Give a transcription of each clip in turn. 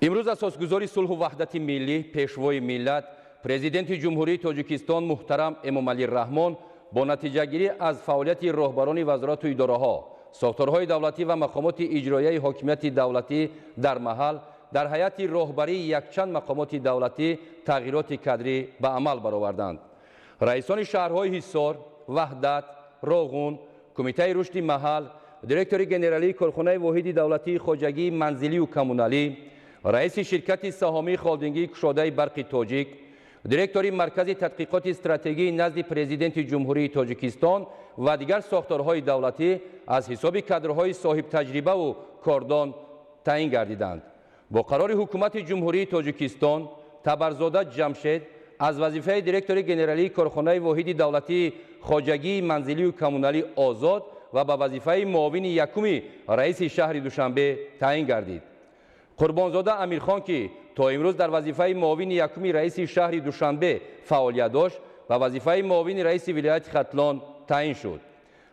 Имрӯз асосгузори сулҳу ваҳдати миллӣ, пешвои миллат, Президенти Ҷумҳурии Тоҷикистон муҳтарам Эмомалӣ Раҳмон бо натиҷагирӣ аз фаъолияти роҳбарони вазорату идораҳо, сохторҳои давлатӣ ва мақомоти иҷроияи ҳокимияти давлатӣ дар маҳал дар ҳайати роҳбарии якчанд мақомоти давлатӣ тағйироти кадрӣ ба амал бароварданд. Раисони шаҳрҳои Ҳисор, Ваҳдат, Роғун, Кумитаи рушди маҳал, директори генералии корхонаи воҳиди давлатии хоҷагии манзилию коммуналӣ, раиси ширкати саҳомии холдингии кушодаи барқи тоҷик, директори Маркази тадқиқоти стратегии назди Президенти Ҷумҳурии Тоҷикистон ва дигар сохторҳои давлатӣ аз ҳисоби кадрҳои соҳибтаҷрибаву кордон таъин гардиданд. Бо қарори Ҳукумати Ҷумҳурии Тоҷикистон Табарзода Ҷамшед аз вазифаи директори генералии корхонаи воҳиди давлатии хоҷагии манзилию коммуналӣ озод ва ба вазифаи муовини якуми раиси шаҳри Душанбе таъин гардид. Қурбонзода Амирхон, ки то имрӯз дар вазифаи муовини якуми раиси шаҳри Душанбе фаъолият дошт, ба вазифаи муовини раиси вилояти Хатлон таъин шуд.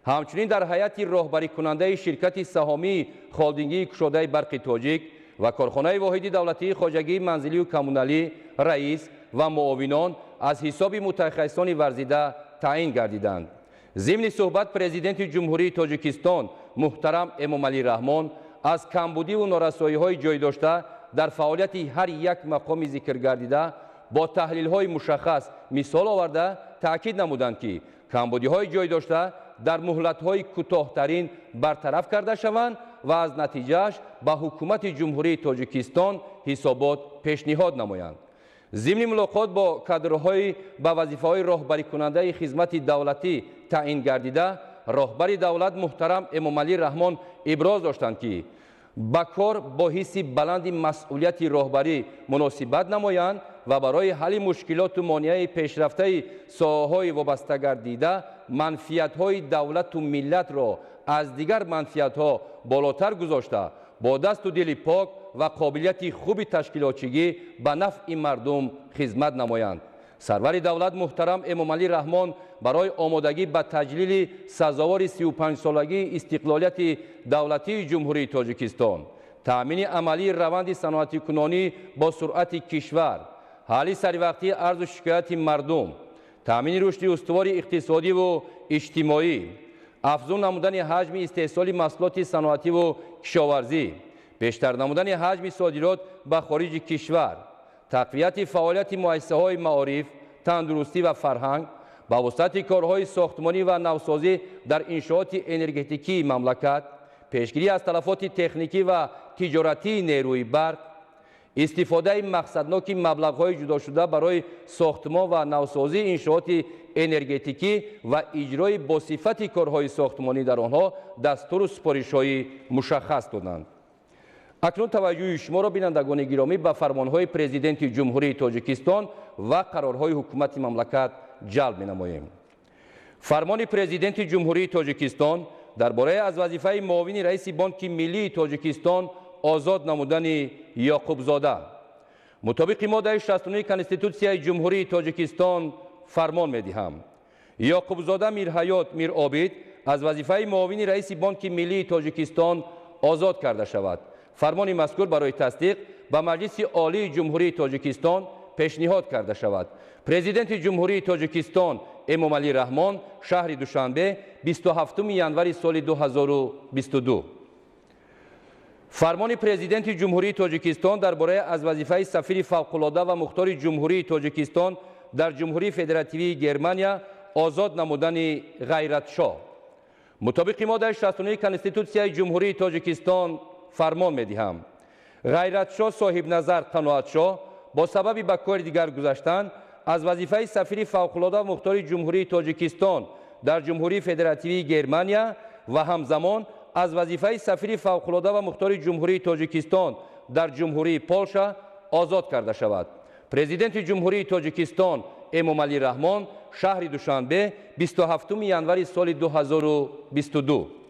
Ҳамчунин дар ҳайати роҳбарикунандаи ширкати саҳомии холдингии кушодаи барқи тоҷик ва корхонаи воҳиди давлатии хоҷагии манзилию коммуналӣ раис ва муовинон аз ҳисоби мутахассисони варзида таъин гардиданд. Зимни суҳбат Президенти Ҷумҳурии Тоҷикистон муҳтарам Эмомалӣ Раҳмон аз камбудиву норасоиҳои ҷой дошта дар фаъолияти ҳар як мақоми зикргардида бо таҳлилҳои мушаххас мисол оварда таъкид намуданд, ки камбудиҳои ҷой дошта дар муҳлатҳои кӯтоҳтарин бартараф карда шаванд ва аз натиҷааш ба Ҳукумати Ҷумҳурии Тоҷикистон ҳисобот пешниҳод намоянд. Зимни мулоқот бо кадрҳои ба вазифаҳои роҳбарикунандаи хизмати давлатӣ таъин гардида, роҳбари давлат муҳтарам Эмомалӣ Раҳмон иброз доштанд, ки ба кор бо ҳисси баланди масъулияти роҳбарӣ муносибат намоянд ва барои ҳалли мушкилоту монеаи пешрафтаи соҳаҳои вобастагардида манфиатҳои давлату миллатро аз дигар манфиатҳо болотар гузошта, бо дасту дили пок ва қобилияти хуби ташкилотчигӣ ба нафъи мардум хизмат намоянд. Сарвари давлат муҳтарам Эмомалӣ Раҳмон барои омодагӣ ба таҷлили сазовори 35-солагии истиқлолияти давлатии Ҷумҳурии Тоҷикистон, таъмини амалии раванди саноатикунонӣ бо суръати кишвар, ҳалли саривақтии арзу шикояти мардум, таъмини рушди устувори иқтисодиву иҷтимоӣ, афзун намудани ҳаҷми истеҳсоли маҳсулоти саноативу кишоварзӣ, бештар намудани ҳаҷми содирот ба хориҷи кишвар, тақвияти фаъолияти муассисаҳои маориф, тандурустӣ ва фарҳанг, ба вусъати корҳои сохтмонӣ ва навсозӣ дар иншооти энергетикии мамлакат, пешгирӣ аз талафоти техникӣ ва тиҷоратии нерӯи барқ, истифодаи мақсадноки маблағҳои ҷудошуда барои сохтмон ва навсозии иншооти энергетикӣ ва иҷрои босифати корҳои сохтмонӣ дар онҳо дастуру супоришҳои мушаххас доданд. Акнун таваҷҷӯҳи шуморо, бинандагони гиромӣ, ба фармонҳои Президенти Ҷумҳурии Тоҷикистон ва қарорҳои ҳукумати мамлакат ҷалб менамоем. Фармони Президенти Ҷумҳурии Тоҷикистон дар бораи аз вазифаи муовини раиси Бонки Миллии Тоҷикистон озод намудани Ёқубзода. Мутобиқи моддаи 69 Конститутсияи Ҷумҳурии Тоҷикистон фармон медиҳам. Ёқубзода Мирҳаёт Миробид аз вазифаи муовини раиси Бонки Миллии Тоҷикистон озод карда шавад. Фармони мазкур барои тасдиқ ба Маҷлиси Олии Ҷумҳурии Тоҷикистон пешниҳод карда шавад. Президенти Ҷумҳурии Тоҷикистон Эмомалӣ Раҳмон, шаҳри Душанбе, 27 январи соли 2022. Фармони Президенти Ҷумҳурии Тоҷикистон дар бораи аз вазифаи сафири фавқулода ва мухтори Ҷумҳурии Тоҷикистон дар Ҷумҳурии Федеративии Германия озод намудани Ғайратшоҳ. Мутобиқи моддаи 69 Конститутсияи Ҷумҳурии Тоҷикистон фармон медиҳам. Ғайратшоҳ Соҳибназар Қаноатшоҳ бо сабаби ба кори дигар гузаштан аз вазифаи сафири фавқулода ва мухтори Ҷумҳурии Тоҷикистон дар Ҷумҳурии Федеративии Германия ва ҳамзамон аз вазифаи сафири фавқулода ва мухтори Ҷумҳурии Тоҷикистон дар Ҷумҳурии Полша озод карда шавад. Президенти Ҷумҳурии Тоҷикистон Эмомалӣ Раҳмон, шаҳри Душанбе, 27 январи соли 2022.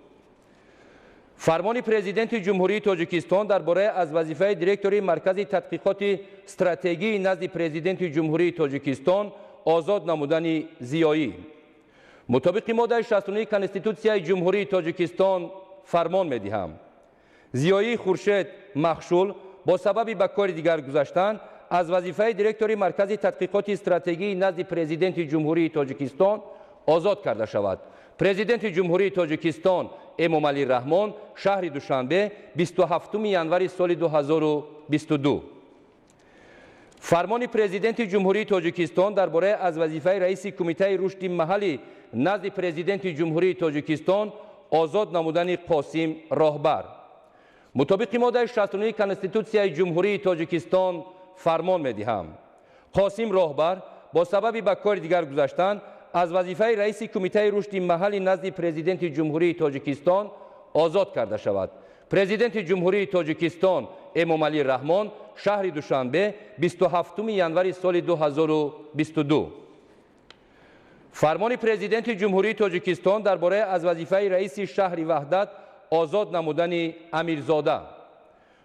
Фармони Президенти Ҷумҳурии Тоҷикистон дар бораи аз вазифаи директори Маркази тадқиқоти стратегии назди Президенти Ҷумҳурии Тоҷикистон озод намудани Зиёӣ. Мутобиқи моддаи 69 Конститутсияи Ҷумҳурии Тоҷикистон фармон медиҳам. Зиёии Хуршед Махшул бо сабаби ба кори дигар гузаштан аз вазифаи директори Маркази тадқиқоти стратегии назди Президенти Ҷумҳурии Тоҷикистон озод карда шавад. Президенти Ҷумҳурии Тоҷикистон Эмомалӣ Раҳмон, шаҳри Душанбе, 27 январи соли 2022. Фармони Президенти Ҷумҳурии Тоҷикистон дар бораи аз вазифаи раиси Кумитаи рушди маҳаллӣ назди Президенти Ҷумҳурии Тоҷикистон озод намудани Қосим Роҳбар. Мутобиқи моддаи 69 Конститутсияи Ҷумҳурии Тоҷикистон фармон медиҳам. Қосим Роҳбар бо сабаби ба кори дигар гузаштан аз вазифаи раиси Кумитаи рушди маҳаллӣ назди Президенти Ҷумҳурии Тоҷикистон озод карда шавад. Президенти Ҷумҳурии Тоҷикистон Эмомалӣ Раҳмон, шаҳри Душанбе, 27 январи соли 2022. Фармони Президенти Ҷумҳурии Тоҷикистон дар бораи аз вазифаи раиси шаҳри Ваҳдат озод намудани Амирзода.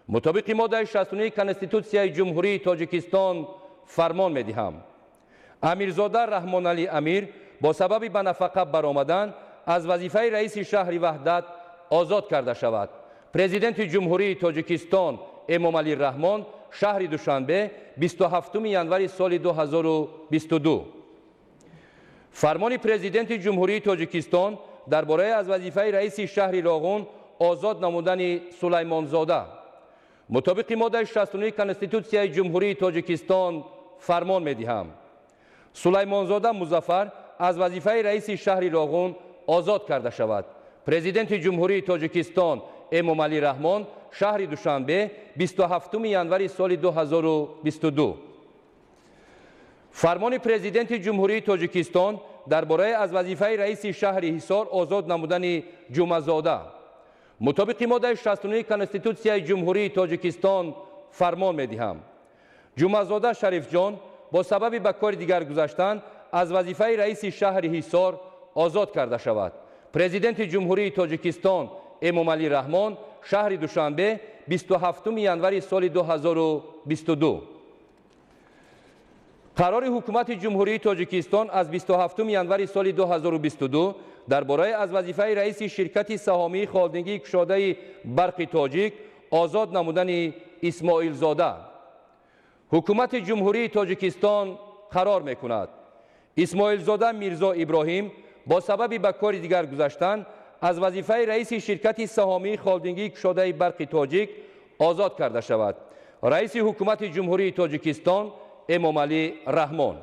Мутобиқи моддаи 69 Конститутсияи Ҷумҳурии Тоҷикистон фармон медиҳам. Амирзода Раҳмоналӣ Амир бо сабаби ба нафақа баромадан аз вазифаи раиси шаҳри Ваҳдат озод карда шавад. Президенти Ҷумҳурии Тоҷикистон Эмомалӣ Раҳмон, шаҳри Душанбе, 27 январи соли 2022. Фармони Президенти Ҷумҳурии Тоҷикистон дар бораи аз вазифаи раиси шаҳри Роғун озод намудани Сулаймонзода. Мутобиқи моддаи 69 Конститутсияи Ҷумҳурии Тоҷикистон фармон медиҳам. Сулаймонзода Музаффар аз вазифаи раиси шаҳри Роғун озод карда шавад. Президенти Ҷумҳурии Тоҷикистон Эмомалӣ Раҳмон, шаҳри Душанбе, 27 январи соли 2022. Фармони Президенти Ҷумҳурии Тоҷикистон дар бораи аз вазифаи раиси шаҳри Ҳисор озод намудани Ҷумазода. Мутобиқи моддаи 69 Конститутсияи Ҷумҳурии Тоҷикистон фармон медиҳам. Ҷумазода Шарифҷон бо сабаби ба кори дигар гузаштан аз вазифаи раиси шаҳри Ҳисор озод карда шавад. Президенти Ҷумҳурии Тоҷикистон Эмомалӣ Раҳмон, шаҳри Душанбе, 27 январи соли 2022. Қарори Ҳукумати Ҷумҳурии Тоҷикистон аз 27 январи соли 2022 дар бораи аз вазифаи раиси ширкати саҳомии холдингии кушодаи Барқи Тоҷик озод намудани Исмоилзода. Ҳукумати Ҷумҳурии Тоҷикистон қарор мекунад. Исмоилзода Мирзо Иброҳим бо сабаби ба кори дигар гузаштан аз вазифаи раиси ширкати саҳомии холдингии кушодаи Барқи Тоҷик озод карда шавад. Раиси Ҳукумати Ҷумҳурии Тоҷикистон Эмомалӣ Раҳмон.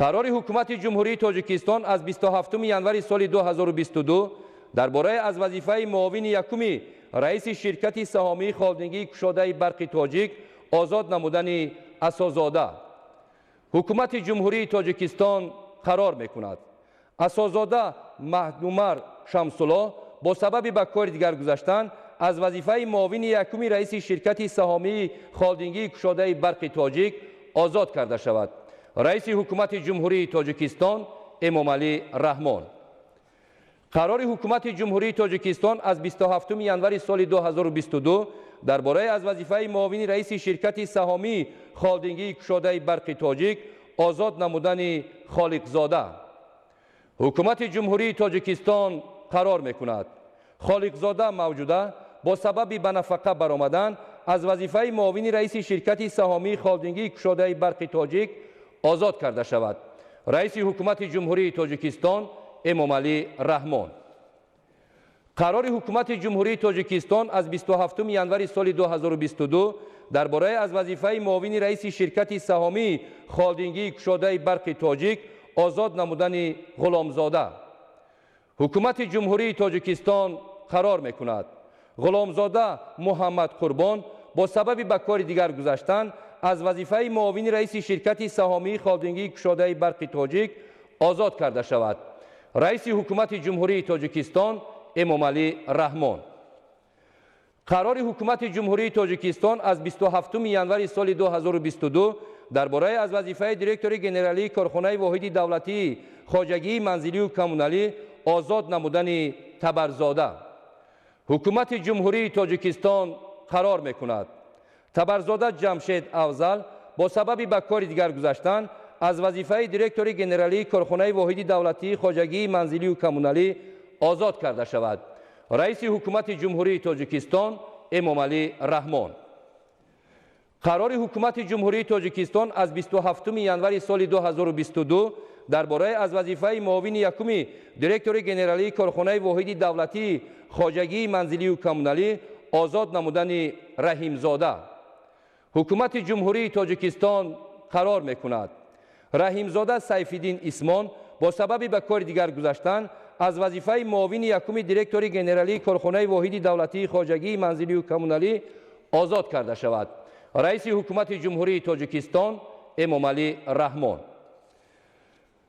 Қарори Ҳукумати Ҷумҳурии Тоҷикистон аз 27 январи соли 2022 дар бораи аз вазифаи муовини якуми раиси ширкати саҳомии холдингии кушодаи Барқи Тоҷик озод намудани Асозода. Ҳукумати Ҷумҳурии Тоҷикистон қарор мекунад. Асозода Маҳдумар Шамсулло бо сабаби ба кори дигар гузаштан аз вазифаи муовини якуми раиси ширкати саҳомии холдингии кушодаи Барқи Тоҷик озод карда шавад. Раиси Ҳукумати Ҷумҳурии Тоҷикистон Эмомалӣ Раҳмон. Қарори Ҳукумати Ҷумҳурии Тоҷикистон аз 27 январи соли 2022 дар бораи аз вазифаи муовини раиси ширкати саҳомии холдингии кушодаи Барқи Тоҷик озод намудани Холиқзода. Ҳукумати Ҷумҳурии Тоҷикистон қарор мекунад. Холиқзода Мавҷуда бо сабаби ба нафақа баромадан аз вазифаи муовини раиси ширкати саҳомии холдингии кушодаи Барқи Тоҷик озод карда шавад. Раиси Ҳукумати Ҷумҳурии Тоҷикистон Эмомалӣ Раҳмон. Қарори Ҳукумати Ҷумҳурии Тоҷикистон аз 27 январи соли 2022 дар бораи аз вазифаи муовини раиси ширкати саҳомии холдингии кушодаи Барқи Тоҷик озод намудани Ғуломзода. Ҳукумати Ҷумҳурии Тоҷикистон қарор мекунад. Ғуломзода Муҳаммад Қурбон бо сабаби ба кори дигар гузаштан аз вазифаи муовини раиси ширкати саҳомии холдингии кушодаи Барқи Тоҷик озод карда шавад. Раиси Ҳукумати Ҷумҳурии Тоҷикистон Эмомалӣ Раҳмон. Қарори Ҳукумати Ҷумҳурии Тоҷикистон аз 27 январи соли 2022 дар бораи аз вазифаи директори генералии корхонаи воҳиди давлатии хоҷагии манзилию коммуналӣ озод намудани Табарзода. Ҳукумати Ҷумҳурии Тоҷикистон қарор мекунад. Табарзода Ҷамшед Афзал бо сабаби ба кори дигар гузаштан аз вазифаи директори генералии корхонаи воҳиди давлатии хоҷагии манзилию коммуналӣ озод карда шавад. Раиси Ҳукумати Ҷумҳурии Тоҷикистон Эмомалӣ Раҳмон. Қарори Ҳукумати Ҷумҳурии Тоҷикистон аз 27 январи соли 2022 дар бораи аз вазифаи муовини якуми директори генералии корхонаи воҳиди давлатии хоҷагии манзилию коммуналӣ озод намудани Раҳимзода. Ҳукумати Ҷумҳурии Тоҷикистон қарор мекунад: Раҳимзода Сайфиддин Исмон бо сабаби ба кори дигар гузаштан аз вазифаи муовини якуми директори генералии корхонаи воҳиди давлатии хоҷагии манзилию коммуналӣ озод карда шавад. Раиси Ҳукумати Ҷумҳурии Тоҷикистон Эмомалӣ Раҳмон.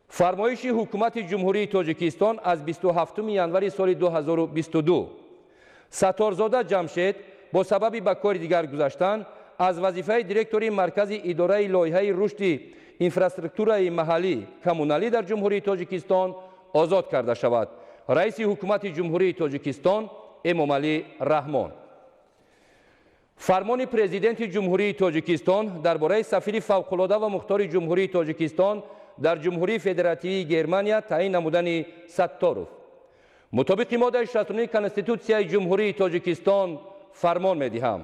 Фармоиши Ҳукумати Ҷумҳурии Тоҷикистон аз 27 январи соли 2022. Сатторзода Ҷамшед бо сабаби ба кори дигар гузаштан аз вазифаи директори Маркази идораи лоиҳаи рушди инфраструктураи маҳаллӣ коммуналӣ дар Ҷумҳурии Тоҷикистон озод карда шавад. Раиси Ҳукумати Ҷумҳурии Тоҷикистон Эмомалӣ Раҳмон. Фармони Президенти Ҷумҳурии Тоҷикистон дар бораи сафири фавқулода ва мухтори Ҷумҳурии Тоҷикистон дар Ҷумҳурии Федеративии Германия таъин намудани Сатторов. Мутобиқи моддаи 69 Конститутсияи Ҷумҳурии Тоҷикистон фармон медиҳам: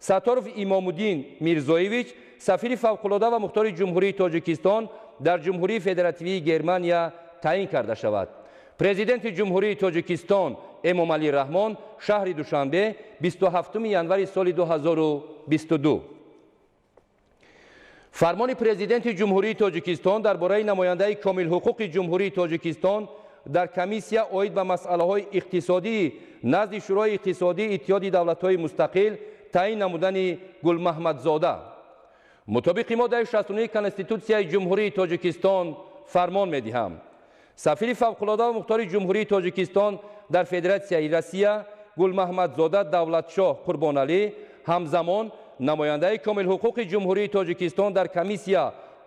Сатторов Имомуддин Мирзоевич сафири фавқулода ва мухтори Ҷумҳурии Тоҷикистон дар Ҷумҳурии Федеративии Германия таъин карда шавад. Президенти Ҷумҳурии Тоҷикистон Эмомалӣ Раҳмон, шаҳри Душанбе, 27 январи соли 2022. Фармони Президенти Ҷумҳурии Тоҷикистон дар бораи намояндаи комилҳуқуқи Ҷумҳурии Тоҷикистон дар комиссия оид ба масъалаҳои иқтисодии назди Шӯрои иқтисодии Иттиҳоди давлатҳои мустақил таъин намудани Гулмаҳмадзода. Мутобиқи моддаи 69 Конститутсияи Ҷумҳурии Тоҷикистон фармон медиҳам: сафири фавқулода ва мухтори Ҷумҳурии Тоҷикистон дар Федератсияи Россия Гулмаҳмадзода Давлатшоҳ Қурбоналӣ ҳамзамон намояндаи комилҳуқуқи Ҷумҳурии Тоҷикистон дар комиссия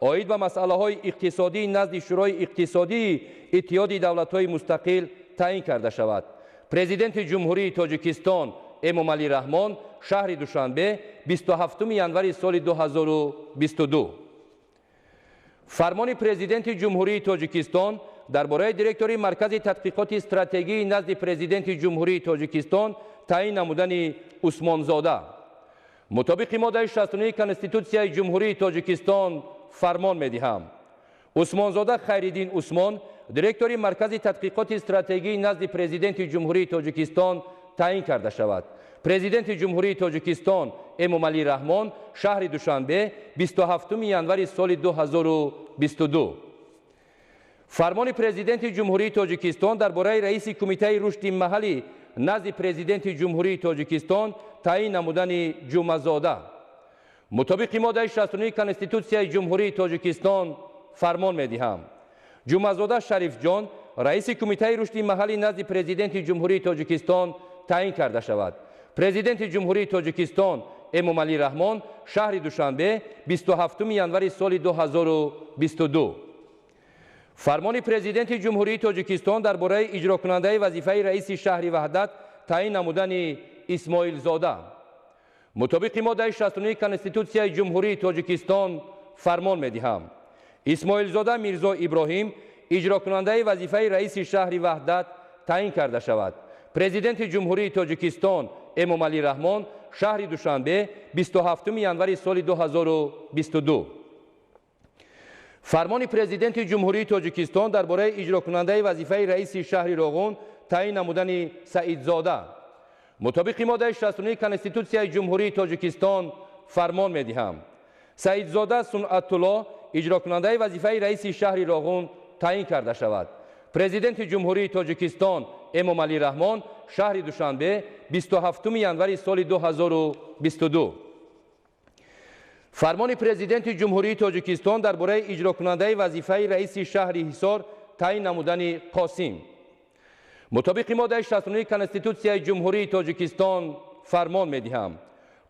оид ба масъалаҳои иқтисодии назди Шӯрои иқтисодии Иттиҳоди давлатҳои мустақил таъин карда шавад. Президенти Ҷумҳурии Тоҷикистон Эмомалӣ Раҳмон, шаҳри Душанбе, 27 январи соли 2022. Фармони Президенти Ҷумҳурии Тоҷикистон дар бораи директори Маркази тадқиқоти стратегии назди Президенти Ҷумҳурии Тоҷикистон таъин намудани Усмонзода. Мутобиқи моддаи 69 Конститутсияи Ҷумҳурии Тоҷикистон фармон медиҳам: Усмонзода Хайриддин Усмон директори Маркази тадқиқоти стратегии назди Президенти Ҷумҳурии Тоҷикистон таъин карда шавад. Президенти Ҷумҳурии Тоҷикистон Эмомалӣ Раҳмон, шаҳри Душанбе, 27 январи соли 2022. Фармони Президенти Ҷумҳурии Тоҷикистон дар бораи раиси Кумитаи рушди маҳаллӣ назди Президенти Ҷумҳурии Тоҷикистон таъин намудани Ҷумъазода. Мутобиқи моддаи 69 Конститутсияи Ҷумҳурии Тоҷикистон фармон медиҳам: Ҷумъазода Шарифҷон раиси Кумитаи рушди маҳаллӣ назди Президенти Ҷумҳурии Тоҷикистон таъин карда шавад. Президенти Ҷумҳурии Тоҷикистон Эмомалӣ Раҳмон, шаҳри Душанбе, 27 январи соли 2022. Фармони Президенти Ҷумҳурии Тоҷикистон дар бораи иҷрокунандаи вазифаи раиси шаҳри Ваҳдат таъин намудани Исмоилзода. Мутобиқи моддаи 69 Конститутсияи Ҷумҳурии Тоҷикистон фармон медиҳам: Исмоилзода Мирзо Иброҳим иҷрокунандаи вазифаи раиси шаҳри Ваҳдат таъин карда шавад. Президенти Ҷумҳурии Тоҷикистон Эмомалӣ Раҳмон, шаҳри Душанбе, 27 январи соли 2022. Фармони Президенти Ҷумҳурии Тоҷикистон дар бораи иҷрокунандаи вазифаи раиси шаҳри Роғун таъин намудани Саидзода. Мутобиқи моддаи 69 Конститутсияи Ҷумҳурии Тоҷикистон фармон медиҳам: Саидзода Сунъатулло иҷрокунандаи вазифаи раиси шаҳри Роғун таъин карда шавад. Президенти Ҷумҳурии Тоҷикистон Эмомалӣ Раҳмон, шаҳри Душанбе, 27 январи соли 2022. Фармони Президенти Ҷумҳурии Тоҷикистон дар бораи иҷрокунандаи вазифаи раиси шаҳри Ҳисор таъин намудани Қосим. Мутобиқи моддаи 69 Конститутсияи Ҷумҳурии Тоҷикистон фармон медиҳам: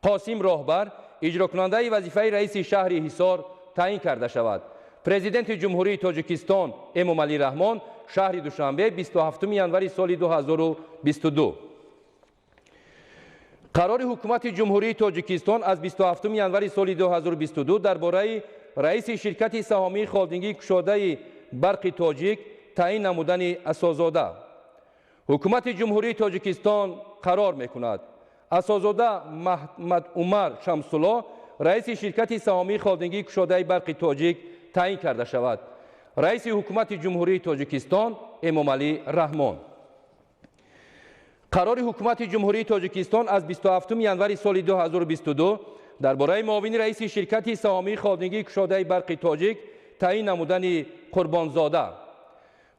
Қосим Роҳбар иҷрокунандаи вазифаи раиси шаҳри Ҳисор таъин карда шавад. Президенти Ҷумҳурии Тоҷикистон Эмомалӣ Раҳмон, шаҳри Душанбе, 27 январи соли 2022. Қарори Ҳукумати Ҷумҳурии Тоҷикистон аз 27 январи соли 2022 дар бораи раиси ширкати саҳомии холдингии кушодаи Барқи Тоҷик таъин намудани Асозода. Ҳукумати Ҷумҳурии Тоҷикистон қарор мекунад: Асозода Маҳмадумар Шамсулло Раиси ширкати саҳомии холдингии кушодаи барқи тоҷик таъин карда шавад. Раиси Ҳукумати Ҷумҳурии Тоҷикистон Эмомалӣ Раҳмон. Қарори Ҳукумати Ҷумҳурии Тоҷикистон аз 27 январи соли 2022 дар бораи муовини раиси ширкати саҳомии холдингии кушодаи барқи тоҷик таъин намудани Қурбонзода.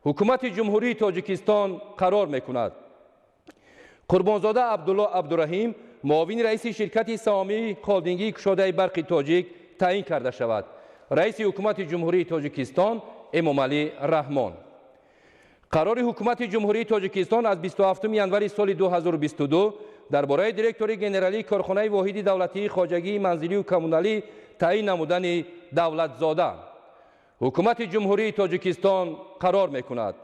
Ҳукумати Ҷумҳурии Тоҷикистон қарор мекунад: Қурбонзода Абдулло Абдураҳим муовини раиси ширкати саҳомии холдингии кушодаи барқи тоҷик таъин карда шавад. Раиси Ҳукумати Ҷумҳурии Тоҷикистон Эмомалӣ Раҳмон. Қарори Ҳукумати Ҷумҳурии Тоҷикистон аз 27 январи соли 2022 дар бораи директори генералии корхонаи воҳиди давлатии хоҷагии манзилию коммуналӣ таъин намудани Давлатзода. Ҳукумати Ҷумҳурии Тоҷикистон қарор мекунад: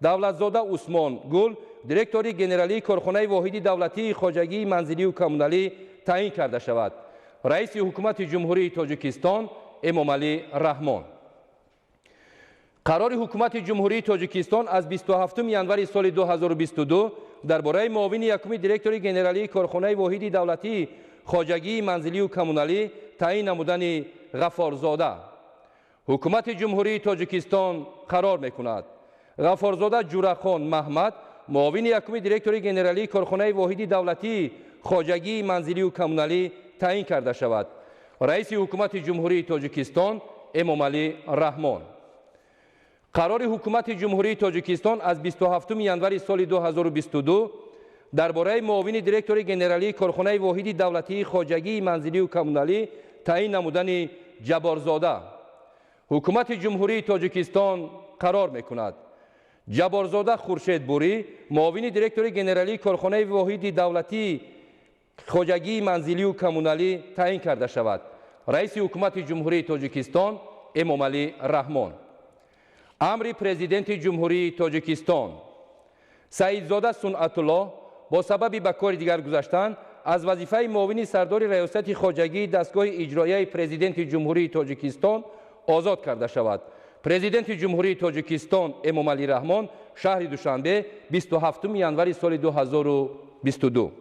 Давлатзода Усмон Гул директори генералии корхонаи воҳиди давлатии хоҷагии манзилию коммуналӣ таъин карда шавад. Раиси Ҳукумати Ҷумҳурии Тоҷикистон Эмомалӣ Раҳмон. Қарори Ҳукумати Ҷумҳурии Тоҷикистон аз 27 январи соли 2022 дар бораи муовини якуми директори генералии корхонаи воҳиди давлатии хоҷагии манзилию коммуналӣ таъин намудани Ғафорзода. Ҳукумати Ҷумҳурии Тоҷикистон қарор мекунад: Ғафорзода Ҷурахон Маҳмад муовини якуми директори генералии корхонаи воҳиди давлатии хоҷагии манзилию коммуналӣ таъин карда шавад. Раиси Ҳукумати Ҷумҳурии Тоҷикистон Эмомалӣ Раҳмон. Қарори Ҳукумати Ҷумҳурии Тоҷикистон аз 27 январи соли 2022 дар бораи муовини директори генералии корхонаи воҳиди давлатии хоҷагии манзилию коммуналӣ таъин намудани Ҷабборзода. Ҳукумати Ҷумҳурии Тоҷикистон қарор мекунад: Ҷабборзода Хуршед Бурӣ муовини директори генералии корхонаи воҳиди давлатии хоҷагии манзилию коммуналӣ таъин карда шавад. Раиси Ҳукумати Ҷумҳурии Тоҷикистон Эмомалӣ Раҳмон. Амри Президенти Ҷумҳурии Тоҷикистон. Саидзода Сунъатуллоҳ бо сабаби ба кори дигар гузаштан аз вазифаи муовини сардори Раёсати хоҷагии дастгоҳи иҷроияи Президенти Ҷумҳурии Тоҷикистон озод карда шавад. Президенти Ҷумҳурии Тоҷикистон Эмомалӣ Раҳмон, шаҳри Душанбе, 27 январи соли 2022.